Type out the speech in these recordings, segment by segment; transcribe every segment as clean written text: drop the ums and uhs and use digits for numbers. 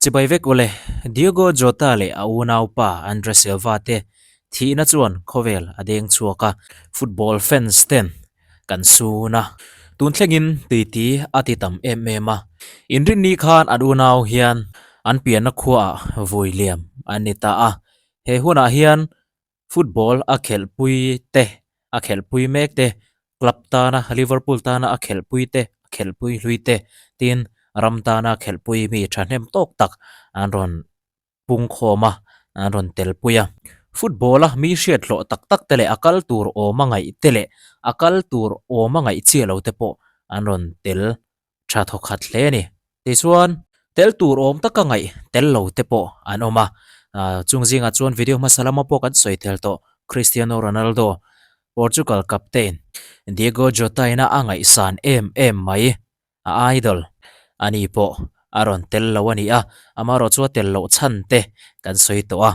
Chibai vek ule, Diogo Jota leh a unaupa Andre Silva te thihna chuan khawvel a deng chhuak a, football fans ten kan sun a, tun thlengin titi a ti tam em em a. Inrinni khan an unau hian an pianna khuaah vui liam an ni ta a, he hunah hian Football a khelhpui te, a khelhpui mek te, club tana Liverpool tana a khelhpui te, a khelhpui hlui te tin ram tana khelhpui mi thahnem tawk tak an rawn pungkhawm a, an rawn telpui a. Football a mi hriat hlawh tak tak te leh a kal tur awm a ngaih te leh a kal tur awm a ngaih chiah lo te pawh an rawn tel tha thawkhat hle a ni. Tichuan, tel tur awm taka ngaih tel lo te pawh an awm a, chung zingah chuan video hmasa lama pawh kan sawi tel tawh Cristiano Ronaldo, Portugal captain Diego Jota ina a ngaihsan em em mai, a idol a ni pawh a rawn tel lo a ni a, amaherawh chu a tel loh chhan te kan sawi tawh a,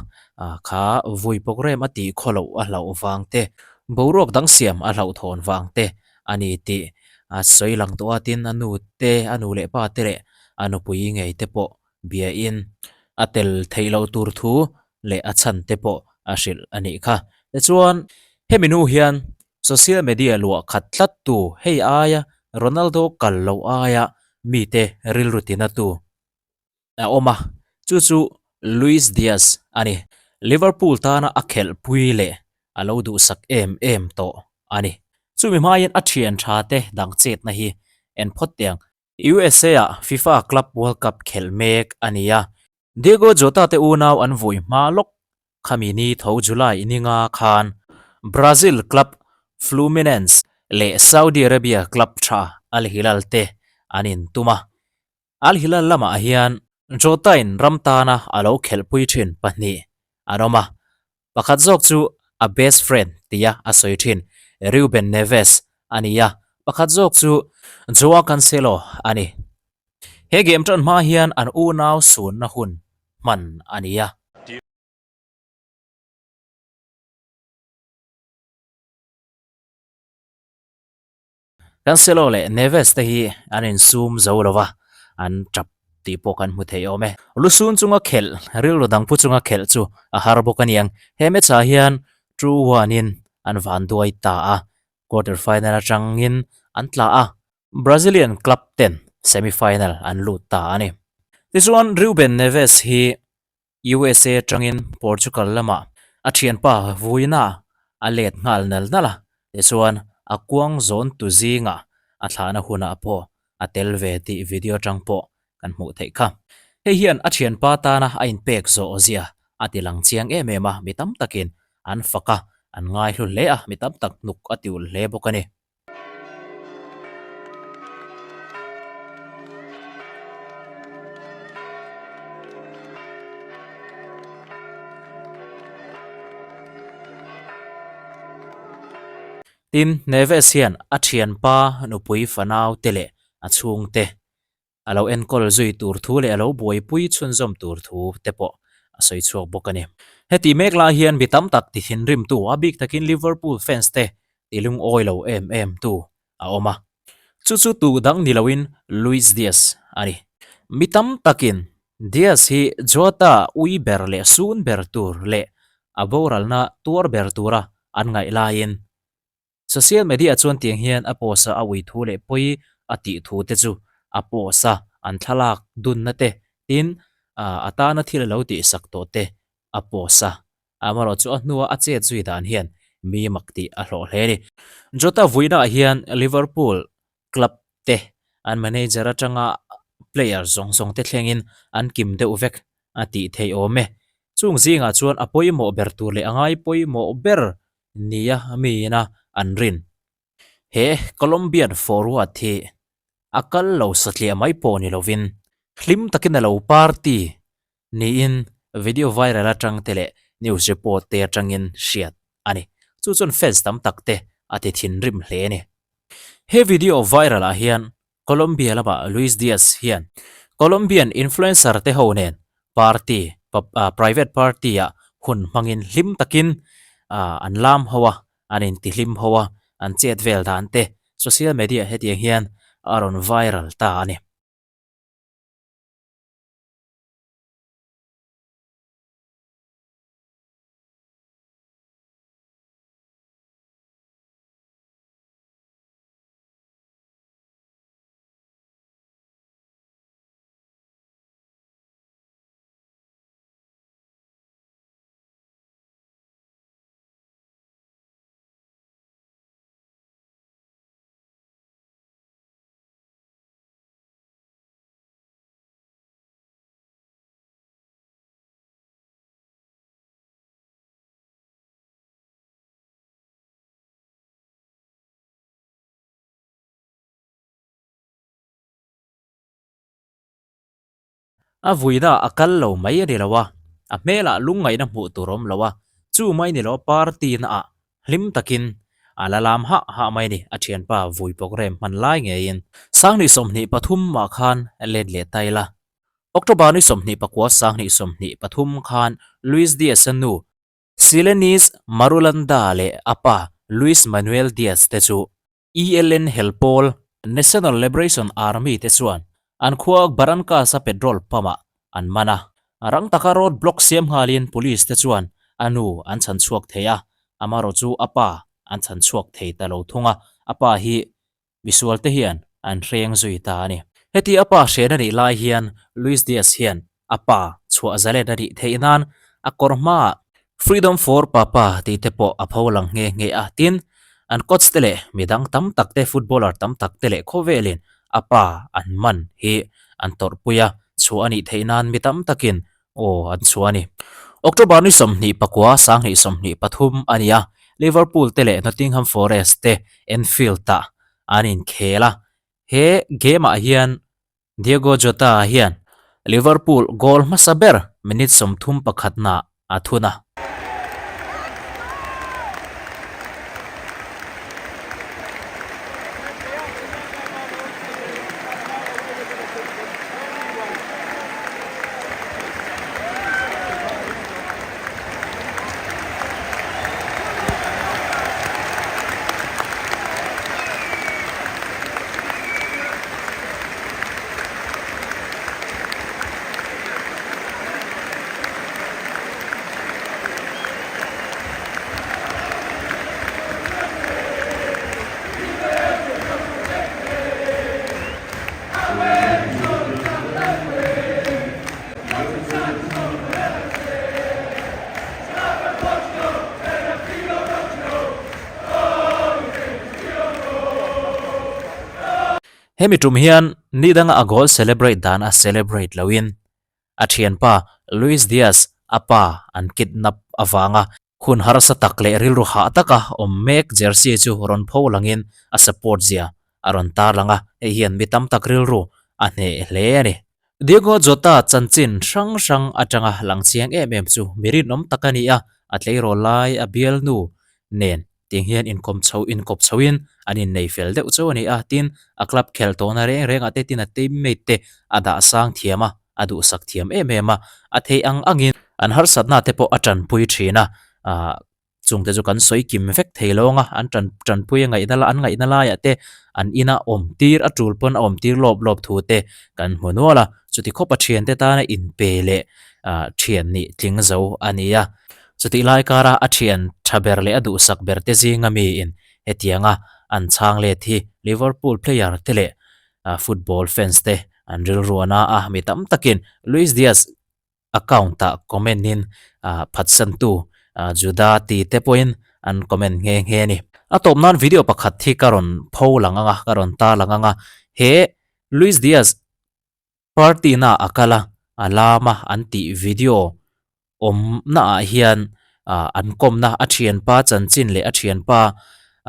kha vui bawk rem a tih khaw loh a hlauh vang te, boruak dang siam a hlauhthawn vang te a ni tih a sawi lang tawh a, tin a nu te, a nu leh pa te leh a nupui ngei te pawh biain a tel theih loh tur thu leh a chhan te pawh a hrilh a nih kha. Tichuan, hemi nu hian social media luah khat tlat tu hei aia Ronaldo kal loh aia mite rilru tina tu a awm a, chu chu Luis Diaz a ni. Liverpool tana a khelhpui leh a lo duhsak em em tawh a ni. Chumi hmain a thian tha te dang chetna hi en phawt teh ang. USA ah FIFA Club World Cup khelh mek a ni a, Diego Jota te unau an vui hma lawk khami ni tho July ninga khan Brazil club Fluminense leh Saudi Arabia club tha Al Hilal te an intum a. Al Hilal lamah hian Jota-in ram tana a lo khelhpui thin pahnih an awm a, pakhat zawk chu a best friend tia a sawi thin Reuben Neves a ni a, pakhat zawk chu Joao Cancelo a ni. He game tan hma hian an unau sunna hun hman a ni a. Cancelo leh Neves te hi an insum zo lo va, an tap tih pawh kan hmu thei awm e. Lusun chunga khelh, rilru dang pu chunga khelh chu a har bawk a niang. He match ah hian 2-1 in an van duai ta a, quarter final atangin an tla a, Brazilian club ten semi final an lut ta a ni. Tichuan Reuben Neves hi USA atangin Portugal lamah a thianpa vuina a let nghal nal nal a, tichuan a kuang zawn tu zingah a thlahna hunah pawh a tel ve tih video atang pawh kan hmuh theih kha. Hei hian a thianpa tana a inpek zawh zia a ti lang chiang em em a, mi tam takin an fak a, an ngaihlu hle a, mi tam tak hnuk a tiulh hle bawk a ni. Tin, Neves hian a thianpa nupui fanau te leh a chhungte a lo enkawl zui tur thu leh a lo buaipui chhunzawm tur thu te pawh a sawi chhuak bawk a ni. Heti mek lai hian mi tam tak ti thinrimtu, a bik takin Liverpool fans te ti lungawi lo em em tu a awm a. Chu chu tu dang ni loin Luis Diaz a ni. Mi tam takin Diaz hi Jota ui ber leh sun ber tur leh a boralna tuar ber tura an ngaih laiin Social media chuan tiang hian a post a, a ui thu leh pawi a tih thu te chu a post a, an thlalak dunna te tin a tana thil a lo tihsak tawh te a post a. Amaherawh chu a hnua a chet zui dan hian mi mak tih a hlawh hle a ni. Jota vuinaah hian Liverpool club te an manager atanga player zawng zawng te thlengin an kim deuh vek a tih theih awm e. Chung zingah chuan a pawimawh ber tur leh a ngai pawimawh ber nia miin a an rin. He Colombian forward hi a kal lo satliah mai pawh ni lovin hlim takin a lo party niin video viral atang te leh news report te atangin hriat a ni. Chu chuan fans tam tak te a ti thinrim hle a ni. He video viral ah hian Colombia lamah Luis Diaz hian Colombian influencer te ho nen party, private party ah hun hmangin hlim takin an lam ho a, an intihlim ho a, an chet vel dan te social media hetiang hian a rawn viral ta a ni. A vuina a kal lo mai a ni lo a, a hmelah lungngaihna hmuh tur awm lo a, chu mai ni lo party na ah hlim takin a la lam hah hah mai a ni, a thianpa vui program hman lai ngeiin. Sanghnih 23 mah khan let leh ta ila. October ni 24 sanghnih 23 khan Luis Diaz-a nu Silenis Marulanda leh a pa Luis Manuel Diaz te chu ELN hel pawl National Liberation Army te chuan an khua Barrancas-a petrol pump-ah an man a. Rang taka road block siam nghalin police te chuan a nu an chhan chhuak thei a, amaherawh chu a pa an chhan chhuak thei ta lo thung a, a pa hi Misual te hian an hreng zui ta a ni. Heti a pa hren a nih lai hian Luis Diaz hian a pa chhuah zalen a nih theih nan a kawr hmaah Freedom for Papa tih te pawh a pho lang nghe nghe a. Tin, an coach te leh midang tam tak te, footballer tam tak te leh khawvelin a pa an man hi an tawrhpui a, chhuah a nih theih nan mi tam takin Aw, an chhuah a ni. October ni 29, 2023 a ni a, Liverpool te leh Nottingham Forest te Anfield-ah an inkhel a. He game-ah hian Diogo Jota hian Liverpool goal hmasa ber minute 31 naah a thun a. Hemi tum hian ni danga a goal celebrate dan a celebrate loin a thianpa Luis Diaz a pa an kidnap avanga Hun harsa tak leh rilru hah taka awm mek jersey chu rawn pho langin a support zia a rawn tarlang a, hei hian mi tam tak rilru a hneh hle a ni. Diogo Jota chanchin hrang hrang atanga lang chiang em em chu mi rinawm tak a ni a, a tleirawl lai a bialnu nen tiang hian inkawm chho inkawp chhoin an innei fel deuh chauh a ni a, tin a club khelh tawhna reng rengah te tin a teammate te a dah sang thiam a. a duhsak thiam em em a, a theih ang angin an harsatna te pawh a tanpui thin a, ah chungte chu kan sawi kim vek thei lo ang a, an tan tanpui a ngaihna an ngaihna laiah te an ina awm tir a tul pawn a awm tir lawp lawp thu te kan hmu nual a, chuti khawp a thiante tana inpe leh ah thian nih tling zo a ni a, chutih lai kara a thian tha ber leh a duhsak ber te zinga miin hetianga an chhang let hi Liverpool player te leh football fans te an rilru a na a, mi tam takin Luis Diaz account ah comment in phatsantu Juda ti te pawhin an comment nghe nghe a ni. A tawp nan video pakhat hi ka rawn pho lang ang a, ka rawn tar lang ang a, he Luis Diaz party na a kal a, a lam a an tih video awmna ah hian ah an kawmna a thianpa chanchin leh a thianpa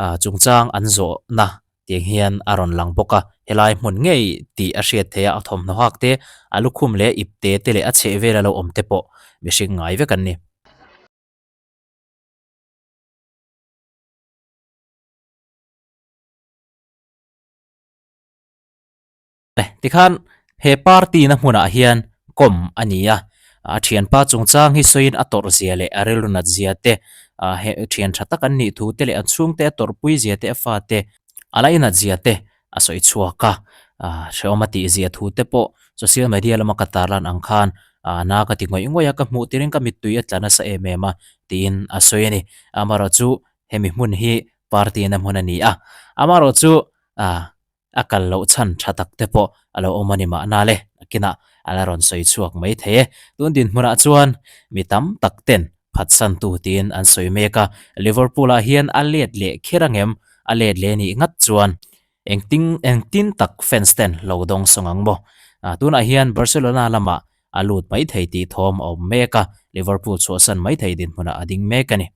ah chungchang an zawhna tiang hian a rawn lang bawk a helai hmun ngei tih a hriat theih a a thawmhnaw hak te a lukhum leh ipte te leh a chhehvel a lo awm te pawh mihring ngai vek an ni. Tikhan he party na hmunah hian kawm a ni a, a thianpa chungchang hi sawiin a tawrh zia leh a rilru nat zia te, he thian tha tak an nih thu te leh an chhungte a tawrhpui zia te a fate a lainat zia te a sawi chhuak a, hrehawm a tih zia thu te pawh social media lama ka tarlan ang khan na ka ti ngawih ngawih a, ka hmuh tirin ka mittui a tla nasa em em a tiin a sawi a ni. Amaherawhchu hemi hmun hi party na hmun a ni a, amaherawhchu A kal loh chhan tha tak te pawh a lo awm a ni mahna le, nakinah a la rawn sawi chhuak mai thei e. Tun dinhmunah chuan mi tam tak ten phatsantu tiin an sawi mek a, Liverpool-ah hian a let leh kher angem? A let leh nih ngat chuan engtin engtin tak fans ten lo dawng sawng ang maw? Tunah hian Barcelona lamah a lut mai thei tih thawm a awm mek a, Liverpool chhuahsan mai thei dinhmunah a ding mek a ni.